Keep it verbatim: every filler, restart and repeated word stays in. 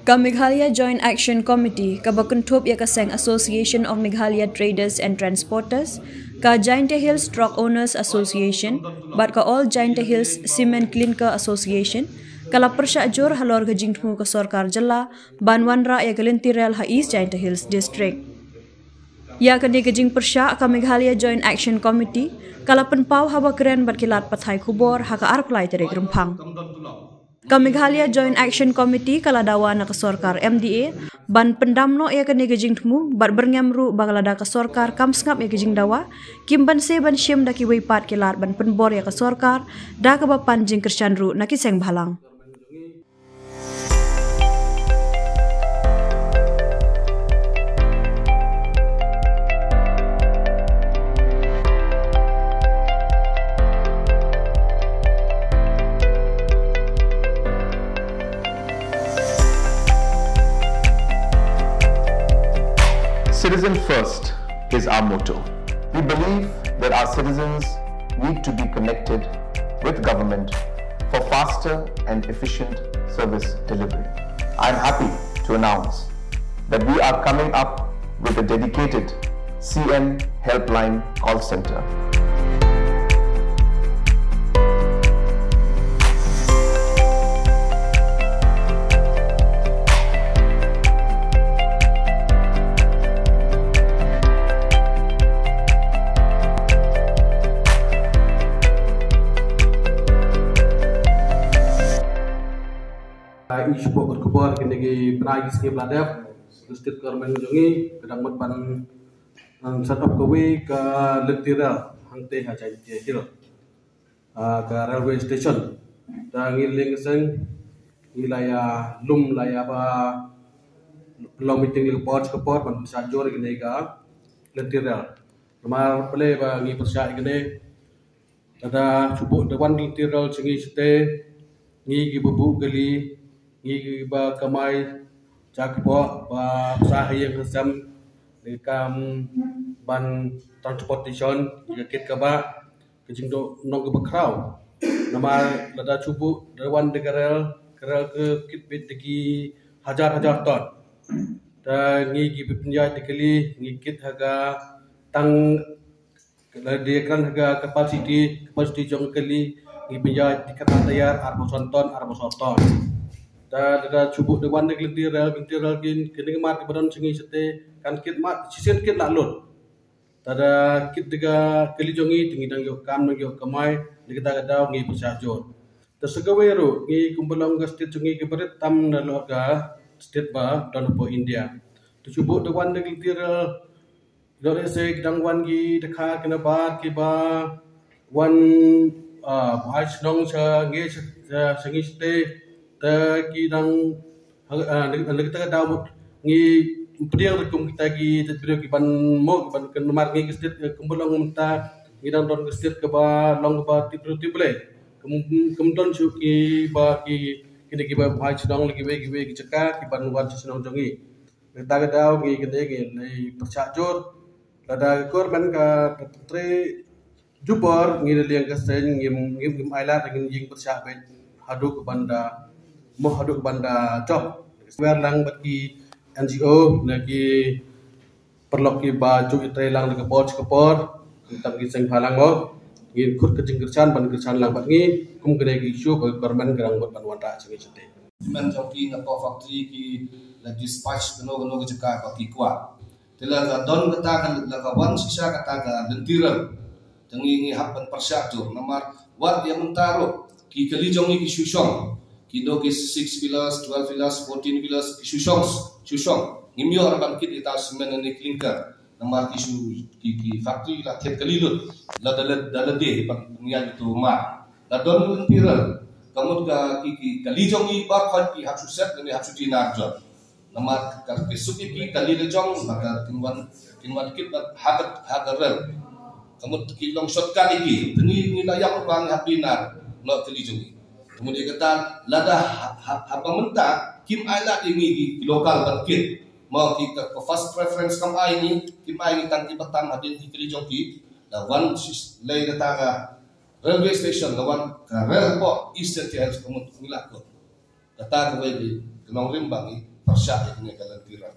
Ka Meghalaya Joint Action Committee, kaba kynthup ïa ka seng Association of Meghalaya Traders and Transporters, ka Jaintia Hills Truck Owners Association, bad ka All Jaintia Hills Cement Clinker Association, ka la pyrshah jur halor ka jingthmu ka sorkar jylla ban wanrah ïa ka lynti rel ha East Jaintia Hills District. Ïa kane ka jingpyrshah, ka Meghalaya Joint Action Committee ka la pynpaw haba kren bad ki lad pathai khubor ha ka arphew lai tarik Rymphang. Ka Meghalaya Joint Action Committee ka la dawa na ka sorkar M D A ban pyndam noh ïa kane ka jingthmu, bad byrngem ruh ba lada ka sorkar kam sngap ïa ka jingdawa, kim banse ban shim da kiwei pat ki lad ban pynbor ïa ka sorkar, da kaba pan jingkyrshan ruh na ki seng bhalang. Citizen first is our motto. We believe that our citizens need to be connected with government for faster and efficient service delivery. I am happy to announce that we are coming up with a dedicated C M Helpline call center. Ai, i shu pok khubor kine ki bnai ki sngi ba la dep, state government jong ngi ka dang mut ban, um, set up kawei ka lynti rel hangtei ha Jaintia Hill. Ah, ka railway station. Da ngi lieng ka seng, ngi la ïa lum, la ïa ba long meeting la ka por sha ka por ban pyrshah jur ïa kane ka lynti rel. Namar balei ba ngi pyrshah ïa kane, lada shu buh da wan lynti rel sha ngi shatei, ngi kiba buh kali, ngi kiba kamai, sha kpoh ba pisa ha ïing ha sem, ngi kam ban transportation, ngi ka kit kaba ka jingduh nong kaba khraw. Namar lada shu buh da wan da ka rel, ka rel ka kit beit da ki hajar hajar ton. Te ngi kiba pynïaid da kali, ngi kit ha ka tang, lada kren ha ka capacity, capacity jong ka kali, ngi pynïaid da ka tang tayar arphew san ton, arphew san ton. Te lada shu buh da wan da ka lynti rel, lynti rel kin, kine ki mar kiba don sha ngi shatei, kan kit mar, shisien kit la lut. Te da kit da ka kali jong ngi, te ngi dang ïoh kam, dang ïoh kamai, da kata ka daw ngi pyrshah jur. Te sa kawei ruh, ngi kumba long ka state jong ngi kaba rit tam na lor ka state ba don hapoh India. Te shu buh da wan da ka lynti rel, lor ese ki dang wan ki dkhar ki nabar kiba wan, ah, buhai shnong sha ngi sha, sha, sha ngi shatei, te ki dang, ah, na, na kata ka daw ngi pdiang ruh kum kita ki jaitbynriew ki ban mo, ki ban kynmaw ngi ka state, eh, kumba long mynta ngi dang don ka state kaba long kaba tip ruh tip Blei. Kum, kum don shuh kiba ki, kine kiba buhai shnong la kiwei kiwei ki jaka ki ban wan sha shnong jong ngi. Kata ka daw ngi kane ngi lei pyrshah jur. Lada ka government ka trei jubor ngi da liang ka seng ngim, ngim, ngim ai lad ngin ïeng pyrshah beit haduh ka ban da mo, haduh ka ban da jop. Wer lang bad ki N G O na ki paralok kiba ju ïa trei lang da ka por sha ka por. Tang ki seng bhalang mo, ngin khot ka jingkyrshan ban kyrshan lang bad ngi kum kane ki issue ba ka government ka dang mut ban wanrah sha ngi shatei. Cement jong ki na poh factory ki la dispatch kano kano ka jaka ba ki kwah. Te la ka don kata ka, la ka wan shisha kata ka lynti rel. Te ngi, ngi hap ban pyrshah jur namar wat ïa mynta ruh ki kali jong ngi ki shu shong. Ki dei ki six wheelers, twelve wheelers, fourteen wheelers ki shu shong, shu shong. Ngim ïoh ruh ban kit ïa ka cement ne clinker. Namar ki shu, ki, ki factory la thied kali lut. La da la, da la dei ban ngi ïa tu mar. La don lynti rel. Ka mut ka ki, ki kali jong ngi baroh ki hap shu set ne hap shu dinar jot. Namar ka, ka suk ki kali la jong, maka kin wan, kin wan kit bad ha ka, ha ka rel. Ka mut ki long shortcut ki. Te ngi, ngi la ïap ba ngi hap dinar, noh kali jong ngi. Ka mut ïa kata, lada ha, ha, haba mynta kim ai lad ïa ngi ki, ki local ban kit. Mo ki ka, ka first preference kam ai ngi, kim ai ngi tang kiba tam hadien ki kali jong ki. La wan shisha lei kata ka railway station, la wan ka rel hapoh East Jaintia Hills, ka mut ngi la kut. Kata kawei ka nongrim ba ngi pyrshah ïa kane ka lynti ran.